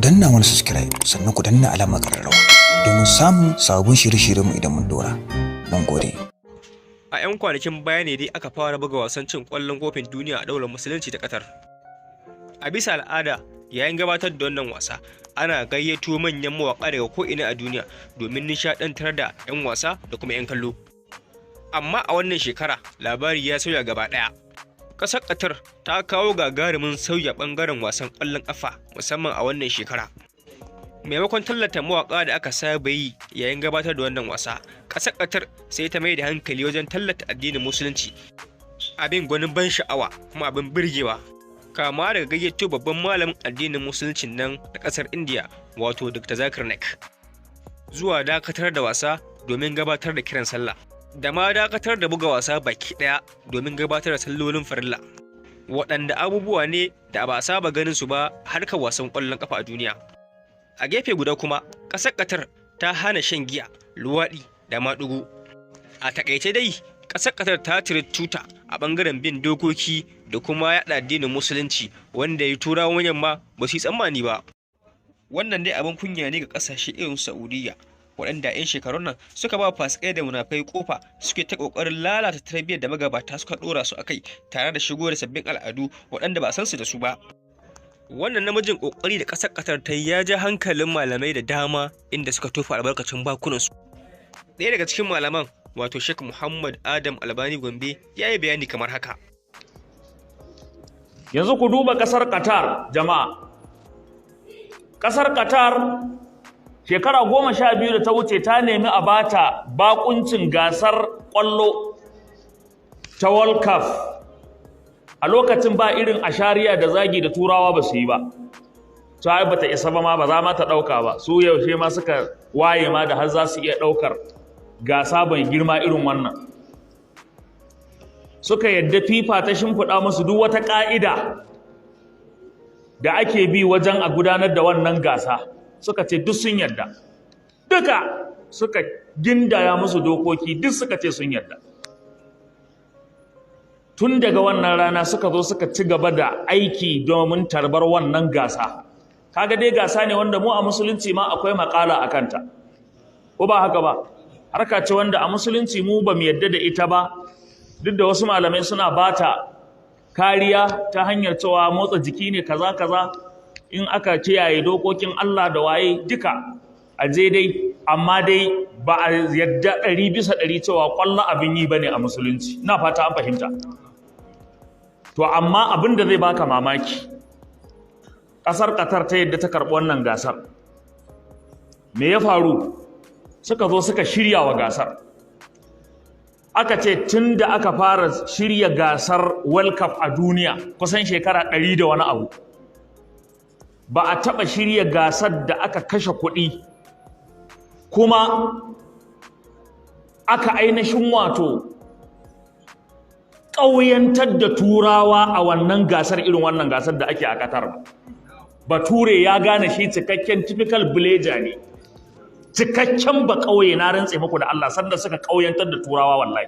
Danna mana subscribe, sannan ku danna alamar ƙararrawa domin samun sababbin shirye-shiryenmu idan mun dora. Mun gode. A 'yan kwanakin baya ne dai aka fara buga wasan cin ƙwallon kofin duniya a daular musulunci ta Qatar. A bisa al'ada, yayin gabatar da wannan wasa, ana gayyato manyan mawaƙa daga ko'ina a duniya domin nishaɗantar da 'yan wasa da kuma 'yan kallo. Amma a wannan shekara, labari ya sauya gaba ɗaya. Ƙasar Qatar ta kawo gagarumin sauya ɓangaren wasan ƙwallon ƙafa, musamman a wannan shekara. Maimakon tallata mawaƙa da aka saba yi yayin gabatar da wannan wasa, ƙasar Qatar sai ta mai da hankali wajen tallata addinin musulunci. Abin gwanin ban sha'awa kuma abin birgewa, kama daga gayyato babban malamin addinin musulunci nan na ƙasar India, wato Dr. Zakir Naik, zuwa dakatar da wasa domin gabatar da kiran sallah, da ma dakatar da buga wasa baki ɗaya domin gabatar da sallolin farilla, waɗanda abubuwa ne da ba a saba ganin su ba harkar wasan ƙwallon ƙafa a duniya. A gefe guda kuma, ƙasar Qatar ta hana shan giya, luwaɗi da maɗigo. A taƙaice dai, ƙasar Qatar ta ciri tuta a ɓangaren bin dokoki da kuma yaɗa addinin musulunci, wanda ya turawan yamma ba su yi tsammani ba. Wannan dai abin kunya ne ga ƙasashe irin Saudiya, waɗanda 'yan shekarun nan suka ba fasikai da munafai kofa, suke ta ƙoƙarin lalata tarbiyyar da magabata suka ɗora su akai, tare da shigo da sabbin al'adu waɗanda ba a san su da su ba. Wannan namijin ƙoƙari da ƙasar Qatar ta yi ya ja hankalin malamai da dama, inda suka tofa albarkacin bakunansu. Ɗaya daga cikin malaman, wato Sheikh Muhammad Adam Albani Gombe, ya yi bayani kamar haka. Yanzu ku duba ƙasar Qatar, jama'a. Ƙasar Qatar shekara 12 da ta wuce ta nemi a bata bakuncin gasar ƙwallo ta World Cup. A lokacin ba irin ashariya da zagi da turawa ba su yi ba. Ta ai bata isa ba ma, ba za ma ta ɗauka ba. Su yaushe ma suka waye ma da har za su iya ɗaukar gasa mai girma irin wannan? Suka yadda, FIFA ta shimfiɗa musu duk wata ƙa'ida da ake bi wajen a gudanar da wannan gasa. Suka ce duk sun yadda. Duka suka gindaya musu dokoki, duk suka ce sun yadda. Tun daga wannan rana suka zo suka ci gaba da aiki domin tarbar wannan gasa. Kaga dai gasa ne wanda mu a musulunci ma akwai makala a kanta, ko ba haka ba? Harka ce wanda a musulunci mu ba mu yadda da ita ba, duk da wasu malamai suna bata kariya ta hanyar cewa motsa jiki ne, kaza kaza, in aka kiyaye dokokin Allah da waye duka a je dai. Amma dai ba a yadda 100% cewa ƙwallo abin yi bane a musulunci. Ina fata an fahimta. To amma abin da zai baka mamaki, ƙasar Qatar ta yadda ta karɓi wannan gasar. Me ya faru? Suka zo suka shirya wa gasar. Aka ce tun da aka fara shirya gasar World Cup a duniya, kusan shekara 100 da wani abu, ba a taɓa shirya gasar da aka kashe kuɗi kuma aka ainihin wato ƙauyantar da turawa a wannan gasar irin wannan gasar da ake a Qatar ba. Bature ya gane shi cikakken typical villager ne, cikakken ba ƙauye. Na rantse muku da Allah, sanda suka ƙauyantar da turawa wallahi,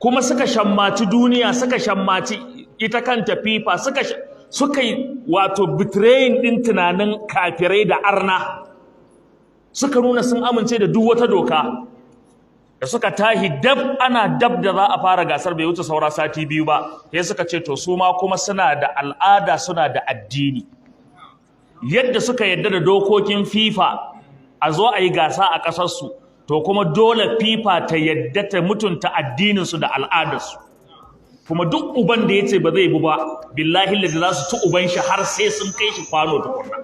kuma suka shammaci duniya, suka shammaci ita kanta FIFA, suka yi wato betraying din tunanin kafirai da arna, suka nuna sun amince da duk wata doka. Da suka tahi dab, ana dab da za a fara gasar, bai wuce saura sati 2 ba, sai suka ce to su ma kuma suna da al'ada, suna da addini. Yadda suka yadda da dokokin FIFA a zo a yi gasa a ƙasarsu, to kuma dole FIFA ta yadda ta mutunta addininsu da al'adarsu. Kuma duk uban da ya ce ba zai bi ba, billahi lazi za su ci uban shi har sai sun kai shi kwano tukunna.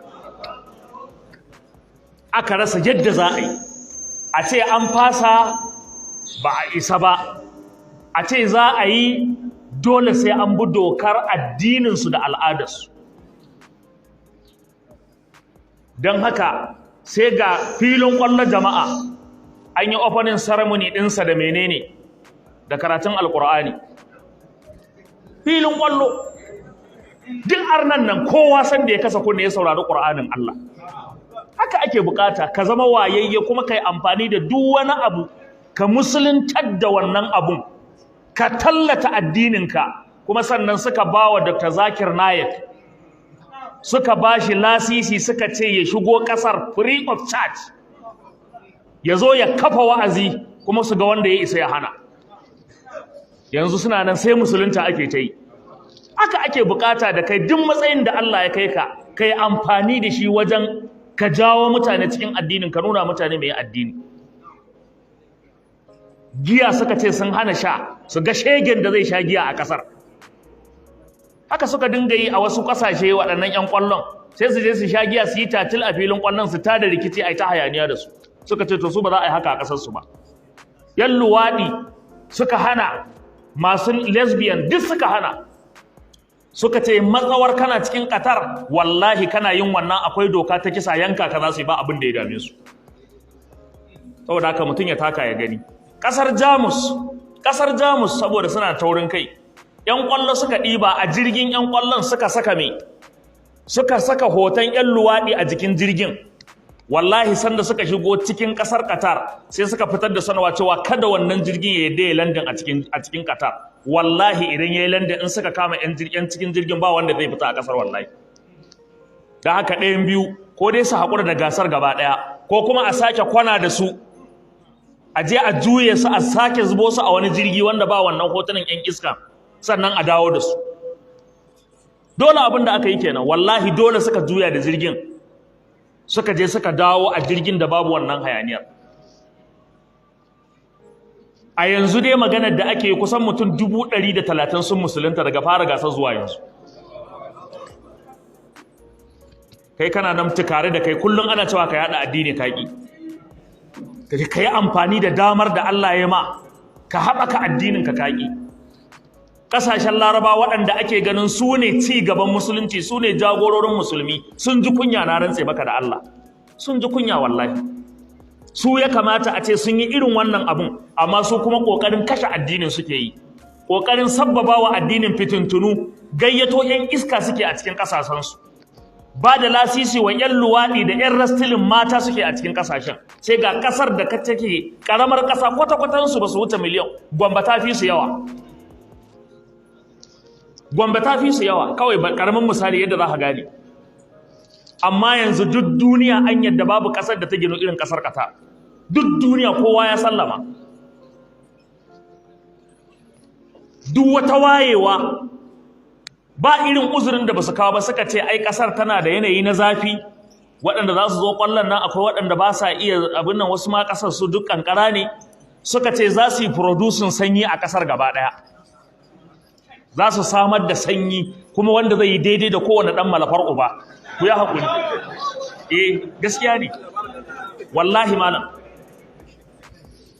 Aka rasa yadda za a yi. A ce an fasa, ba a isa ba. A ce za a yi, dole sai an bi dokar addininsu da al'adarsu. Don haka sai ga filin ƙwallo, jama'a, an yi opening ceremony ɗinsa da menene? Da karatun Alƙur'ani. Filin ƙwallo, duk arnan nan kowa san da ya kasa kunne ya saurari Ƙur'anin Allah. Haka ake bukata ka zama wayayye, kuma kai amfani da duk wani abu ka musuluntar da wannan abun, ka tallata addininka. Kuma sannan suka ba wa Dr. Zakir Naik, Suka ba shi lasisi, suka ce ya shigo ƙasar free of charge, ya zo ya kafa wa'azi, kuma su ga wanda ya isa ya hana. Yanzu suna nan sai musulunta ake ta yi. Haka ake bukata da kai, duk matsayin da Allah ya kai ka, kai amfani da shi wajen ka jawo mutane cikin addinin, ka nuna mutane mai addini. Giya suka ce sun hana sha, su ga shegen da zai sha giya a kasar. Haka suka dinga yi a wasu kasashe waɗannan 'yan ƙwallon, sai su je su sha giya, su yi tatil a filin ƙwallon, su tada rikici, a yi ta hayaniya da su. Suka ce to su ba za a yi haka a ƙasar su ba. 'Yan luwaɗi suka hana, masu lesbian duk suka hana. Suka ce matsawar kana cikin Qatar, wallahi kana yin wannan akwai doka ta kisa, yanka ka za su yi, ba abin da ya dame su. Saboda haka mutum ya taka ya gani. Kasar Jamus saboda suna taurin kai, yan kwallo suka ɗiba a jirgin, yan kwallon suka saka me, suka saka hoton yan luwaɗi a jikin jirgin. Wallahi sanda suka shigo cikin kasar Qatar, sai suka fitar da sanarwa cewa kada wannan jirgin ya yadda ya landin a cikin Qatar. Wallahi idan ya yi landin, in suka kama yan cikin jirgin, ba wanda zai fita a kasar wallahi. Da haka ɗayan biyu, ko dai su haƙura da gasar gaba ɗaya, ko kuma a sake kwana da su, a je a juye su, a sake zubo su a wani jirgi wanda ba wannan hotunan yan iska, sannan a dawo da su. Dole abin da aka yi kenan, wallahi dole suka juya da jirgin, suka je suka dawo a jirgin da babu wannan hayaniyar. A yanzu dai maganar da ake kusan mutum 130,000 sun musulunta daga fara gasar zuwa yanzu. Kai kana nan tukare da kai kullum ana cewa ka yada addini, kaki ka yi amfani da damar da Allah ya ma ka haɓaka addinin ka kaki. Ƙasashen Laraba waɗanda ake ganin su ne ci gaban musulunci, su ne jagororin musulmi, sun ji kunya, na rantse maka da Allah, sun ji kunya wallahi. Su ya kamata a ce sun yi irin wannan abun, amma su kuma ƙoƙarin kashe addinin suke yi, ƙoƙarin sabbaba wa addinin fitintunu, gayyato 'yan iska suke a cikin ƙasashensu, ba da lasisi wa 'yan luwaɗi da 'yan rastilin mata suke a cikin ƙasashen. Sai ga ƙasar da take ƙaramar ƙasa, kwata-kwatansu ba su wuce miliyan, Gwamba ta fi su yawa. Gombe ta fi su yawa, kawai karamin misali yadda za ka gane. Amma yanzu duk duniya an yadda babu kasar da ta gino irin kasar Qatar. Duk duniya kowa ya sallama. Duk wata wayewa ba irin uzurin da basu kawo ba, suka ce ai kasar tana da yanayi na zafi, waɗanda za su zo ƙwallon nan akwai waɗanda ba sa iya abin nan, wasu ma kasar su duk kankara ne. Suka ce za su yi producing sanyi a kasar gaba ɗaya. Za su samar da sanyi kuma wanda zai yi daidai da kowane ɗan malafar uba. Ku ya haƙuri. Eh, gaskiya ne. Wallahi malam.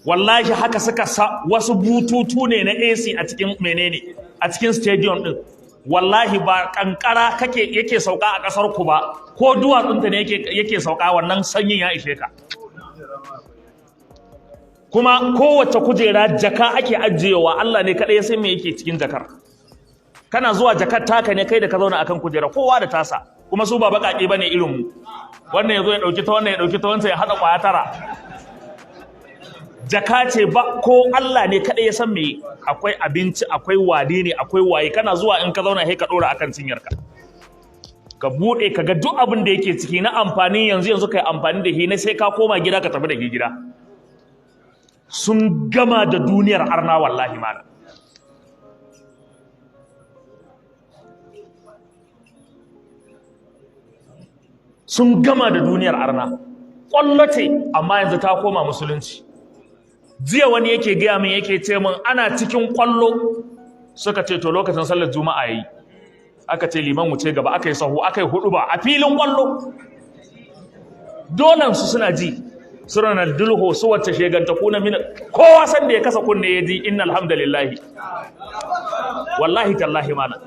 Wallahi haka suka sa wasu bututu ne na AC a cikin menene, a cikin stadium ɗin. Wallahi ba kankara kake yake sauka a ƙasar ku ba, ko duwatsunta ne yake sauka, wannan sanyin ya ishe ka. Kuma kowace kujera jaka ake ajiyewa, Allah ne kaɗai ya san me yake cikin jakar. Kana zuwa jakar taka ne kai da ka zauna akan kujera, kowa da tasa, kuma su ba baƙaƙe bane irin mu. Wannan yazo ya dauki ta, wannan ya dauki ta, wancan ya hada kwaya tara. Jaka ce ba, ko Allah ne kaɗai ya san me akwai, abinci akwai, wade ne akwai, waye. Kana zuwa in ka zauna sai ka dora akan cinyarka, ka bude ka ga duk abin da yake ciki na amfani, yanzu yanzu kai amfani da shi, na sai ka koma gida ka tafi da shi gida. Sun gama da duniyar arna wallahi malam. Sun gama da duniyar arna. Ƙwallo ce, amma yanzu ta koma musulunci. Jiya wani yake gaya min, yake ce min ana cikin ƙwallo, suka ce to lokacin sallar juma'a yayi, aka ce liman wuce gaba, aka yi sahu, aka yi huɗuba a filin ƙwallo. Dolan su suna ji, su Ronaldinho, su wacce sheganta kuna mina, kowa san da ya kasa kunne ya ji innal hamdalillahi. Wallahi tallahi malam.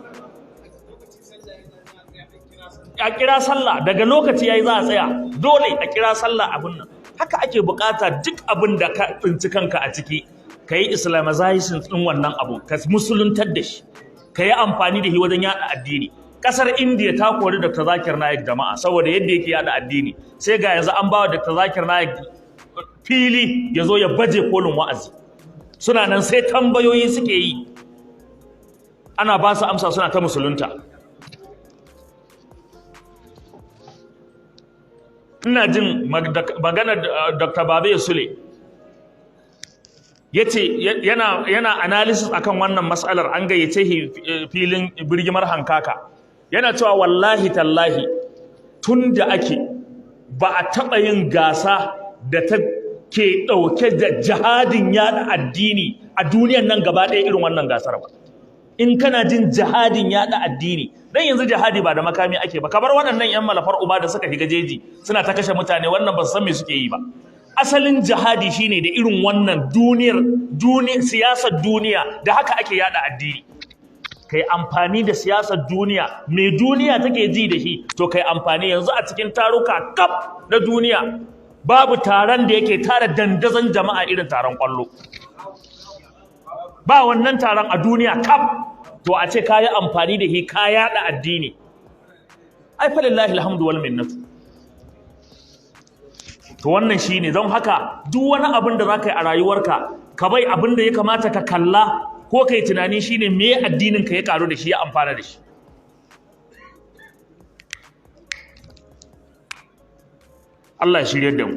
A kira sallah daga lokaci yayi za a tsaya, dole a kira sallah abun nan. Haka ake bukata duk abin da ka tsinci kanka a ciki, kai islamization din wannan abu, ka musuluntar da shi, ka yi amfani da shi wajen yada addini. Kasar India ta kori Dr. Zakir Naik jama'a saboda yadda yake yada addini. Sai ga yanzu an bawa Dr. Zakir Naik fili ya zo ya baje kolin wa'azi. Suna nan sai tambayoyi suke yi, ana ba su amsa, suna ta musulunta. Ina jin maganar Dr. Babe Sule yace yana analysis akan wannan matsalar, an gayyace shi filin birgimar hankaka, yana cewa wallahi tallahi tun da ake ba a taɓa yin gasa da ta ke ɗauke da jihadin yaɗa addini a duniyan nan gaba ɗaya irin wannan gasar ba. In kana jin jihadin yaɗa addini, dan yanzu jihadi ba da makami ake ba, kabar waɗannan 'yan malafar uba da suka shiga jeji suna ta kashe mutane, wannan ba su san me suke yi ba. Asalin jihadi shine da irin wannan duniyar duniya, siyasar duniya, da haka ake yada addini. Kai amfani da siyasar duniya, me duniya take ji da shi, to kai amfani. Yanzu a cikin taruka kaf na duniya babu taron da yake tara dandazon jama'a irin taron kwallo. Ba wannan taron a duniya kaf. To a ce kayi amfani da shi ka yada addini, ai fa lillahi alhamdu wal minnatu. To wannan shine. Don haka duk wani abin da zaka yi a rayuwarka, ka bai abin da ya kamata ka kalla ko kai tunani shine me addinin ka ya karu da shi, ya amfana da shi. Allah ya shiryar da mu.